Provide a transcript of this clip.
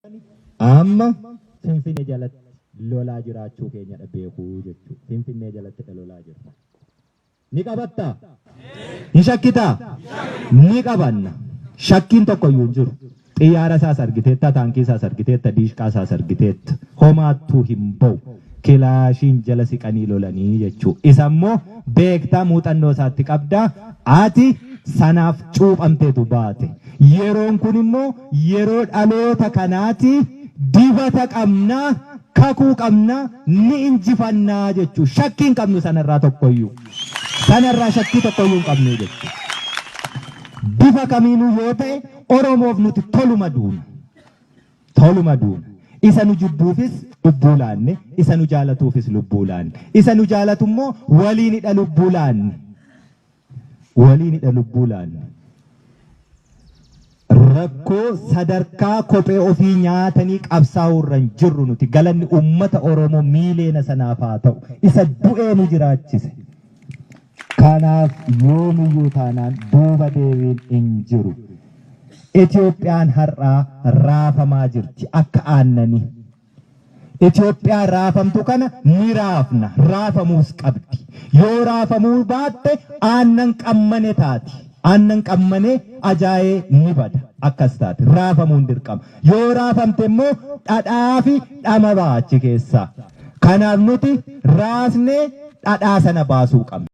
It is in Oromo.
Amma Finfinnee jalatti lolaa jiraachuu keenyadha beekuu jechuudha. Finfinnee jalattidha lolaa jirra. Ni qabattaa? Hin shakkitaa? Ni qabanna. Shakkiin tokko iyyuu hin jiru. Xiyyaara isaas argiteetta, taankii isaas argiteetta, diishqaa isaas argiteetta. Homaattuu hin ba'u. Kilaashiin jala siqanii lolanii jechuu. Isa immoo beektaa muuxannoo isaatti qabdaa. Ati sanaaf cuuphamteetu baate. Yeroon kun immoo yeroo dhaloota kanaati. Dibata qabnaa, kakuu qabnaa, ni injifannaa jechuu. Shakkii hin qabnu sanarraa tokkoyyuu. Sanarraa shakkii tokkoyyuu hin qabnu jechuu. Bifa kamiinuu yoo ta'e Oromoof nuti toluma duuna. Toluma duuna. Isa nu jibbuufis lubbuu laanne, isa nu jaalatuufis lubbuu laanne. Isa nu jaalatu immoo waliinidha lubbuu laanne. Waliinidha lubbuu laanne. Rakkoo sadarkaa kophee ofii nyaatanii qabsaa'uu irra hin jirru nuti. Galanni uummata Oromoo miiliyoona sanaaf haa ta'u. Isa du'ee nu jiraachise. Kanaaf yoomiyyuu taanaan duuba deebiin hin jiru. Itoophiyaan har'aa raafamaa jirti akka aannanii. Itoophiyaa raafamtu kana ni raafna, raafamuus qabdi. Yoo raafamuu baatte aannan qammane taati. Aannan qammanee ajaa'ee ni bada. Akkas taati. Raafamuun dirqama. Yoo raafamte immoo dhadhaa fi dhama ba'a achi keessaa. Kanaaf nuti raasnee dhadhaa sana baasuu qabna.